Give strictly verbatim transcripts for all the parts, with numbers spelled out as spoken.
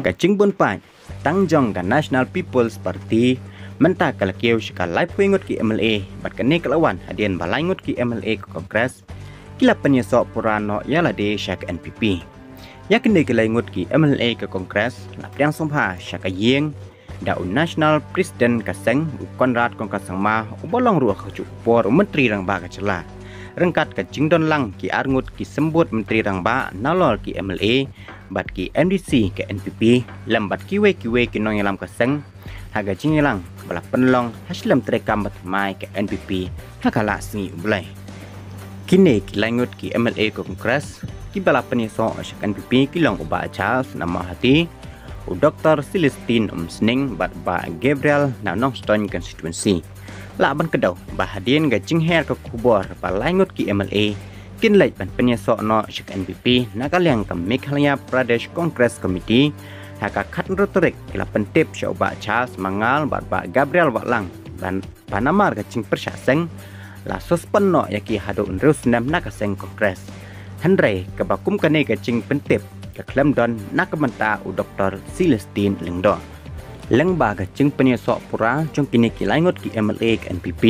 Ka jingbun paid tang jong ka National People's Party mynta ka la kiew sha ka laiphew ngut ki M L A, bad kane ka la wan hadien ba lai ngut ki M L A ka Congress ki la pynïasoh pura noh ïa lade sha ka N P P. Ïa kine ki lai ngut ki M L A ka Congress la pdiang sngewbha sha ka ïing da u National President ka seng, u Conrad Kongkar Sangma, uba long ruh ha kajuh ka por u Myntri Rangbah ka jylla. Ryngkat ka jingdon lang ki ar ngut ki symbud Myntri Rangbah nalor ki M L A bad ki M D C ka N P P, lem bad kiwei kiwei ki nongïalam ka seng, ha ka jingïalang ba la pynlong ha shlem treikam bathymmai ka N P P ha ka Lah Sngi U Blei. Kine ki lai ngut ki M L A ka Congress kiba la pynïasoh sha ka N P P ki long u Bah Charles na Mawhati, u Doktor Celestine Umsning bad Bah Gabriel na Nongstoiñ constituency. Lah ban kdew ba hadien ka jingher ka khubor ba lai ngut ki M L A kin leit ban pynïasoh noh sha ka N P P na ka liang ka Meghalaya Pradesh Congress Committee, ha ka khatnriew tarik ki la pyntip sha u Bah Charles Mangal bad Bah Gabriel Wahlang ban ba namar ka jingpyrshah seng la suspend noh ïa ki haduh hynriew snem na ka seng Congress. Hynrei kaba kum kane ka jingpyntip ka khlem don na ka bynta u Doktor Celestine Lyngdoh. Lyngba ka jingpynïasoh pura jong kine ki lai ngut ki M L A ka N P P,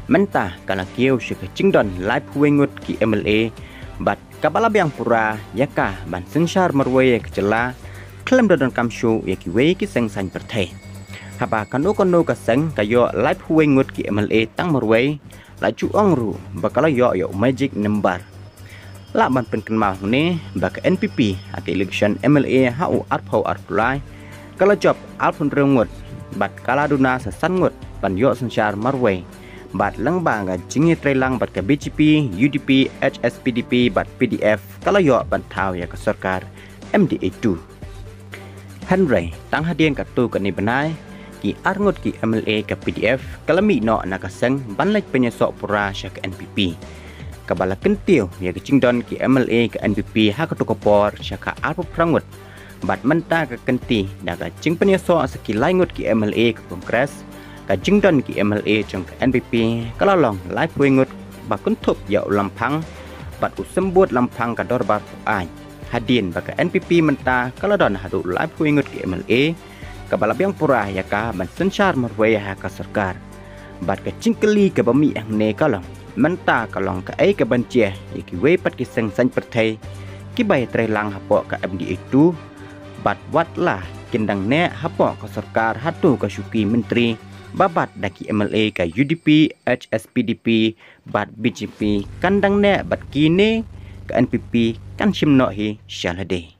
mynta ka la kiew sha ka jingdon laiphew ngut ki M L A, bad kaba la biang pura ïa ka ban synshar marwei ïa ka jylla, khlem da donkam shuh ïa kiwei ki seng saiñ pyrthei. Haba kano kano ka seng ka ïoh laiphew ngut ki M L A tang marwei, la ju ong ruh ba ka la ïoh ïa u magic number. Lah ban pynkynmaw hangne ba ka N P P ha ka election M L A ha u arphew arphew lai ka la jop arphew hynriew ngut, bad ka la duna sa san ngut ban ïoh synshar marwei. Bad lyngba ka jingïatreilang bad ka B J P, U D P, H S P D P bad P D F ka la ïoh ban thaw ïa ka sorkar M D A two. Hynrei tang hadien katto katne bnai, ki ar ngut ki M L A ka P D F ka la mih noh na ka seng ban leit pynïasoh pura sha ka N P P. Kaba la kyntiew ïa ka jingdon ki M L A ka N P P ha kato ka por sha ka arphew phra ngut. Bad mynta ka kynti da ka jingpynïasoh sa ki lai ngut ki M L A ka Congress, ka jingdon ki M L A jong ka N P P ka la long laiphew ngut, ba kynthup ïa u Lamphang bad u symbud Lamphang ka Dorbar Hooid. Hadien ba ka N P P mynta ka la don haduh laiphew ngut ki M L A, kaba la biang pura ïa ka ban synshar marwei ha ka sorkar. Bad ka jingkylli kaba mih hangne ka long, mynta ka long kaei kaban jia ïa kiwei pat ki seng saiñ pyrthei kiba ïatreilang hapoh ka M D A two, bad wat la kin dang neh hapoh ka sorkar hato ka shuki myntri, ba bat da ki M L A ka U D P, H S P D P bad B J P kan dang neh, bad kine ka N P P kan shim noh hi sha lade.